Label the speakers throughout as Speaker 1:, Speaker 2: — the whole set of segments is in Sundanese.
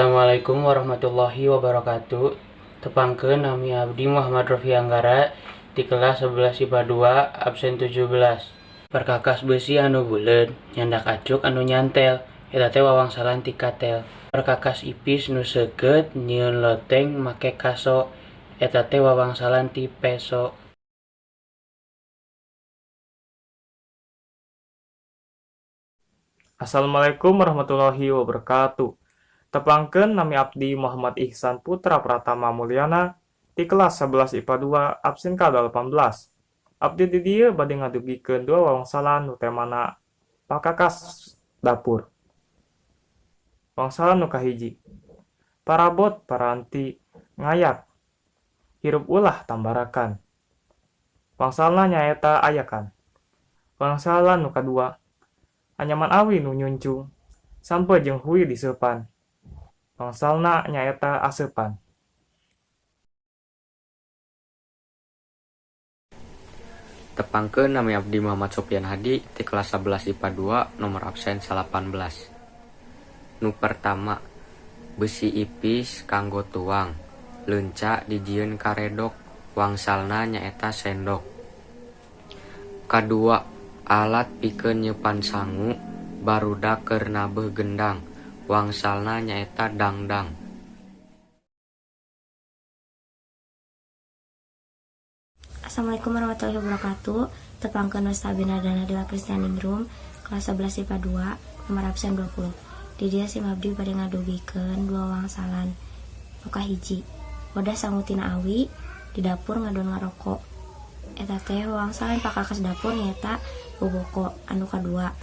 Speaker 1: Assalamualaikum warahmatullahi wabarakatuh. Tepangkeun, nami abdi Muhammad Rofi Anggara di kelas 11 IPA 2 absen 17. Perkakas besi anu buleud nyandak acuk anu nyantel, eta teh wawangsalan ti katel. Perkakas ipis nu seukeut nyieun loteng make kaso, eta teh wawangsalan ti peso.
Speaker 2: Assalamualaikum warahmatullahi wabarakatuh. Tepangkeun, nami abdi Muhammad Ihsan Putra Pratama Mulyana ti kelas 11 IPA 2 absen ka-18. Abdi di dieu bade ngadugikeun dua wawangsalan nu temana pakakas dapur. Wangsalan nu kahiji. Parabot paranti ngayak, hirup ulah tambarakan. Wangsalna nyaeta ayakan. Wangsalan nu kadua. Anyaman awi nu nyuncung, sampeu jeung hui diseupan. Wangsalna nyaeta aseupan.
Speaker 3: Tepangkeun, nami abdi Muhammad Sofyan Hadi ti kelas 11 IPA 2 nomor absen 18. Nu pertama, besi ipis kanggo tuang, leunca dijieun karedok, wangsalna nyaeta sendok. Kadua, alat pikeun nyeupan sangu barudak keur nabeuh gendang, wangsalna nyaeta dangdang.
Speaker 4: Assalamualaikum warahmatullahi wabarakatuh. Tepangkeun, wasta abdi Nadila Kristianingrum, kelas 11 IPA 2, nomor absen 20. Di dieu sim abdi bade ngadugikeun dua wangsalan. Nu kahiji, wadah sangu tina awi, di dapur ngadon ngaroko. Eta teh wangsalan pakakas dapur nyaeta boboko. Anu kadua,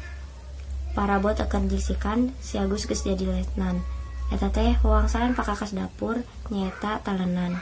Speaker 4: parabot keur jingsikan, si Agus geus jadi letnan. Eta teh wangsalan pakakas dapur nyaeta talenan.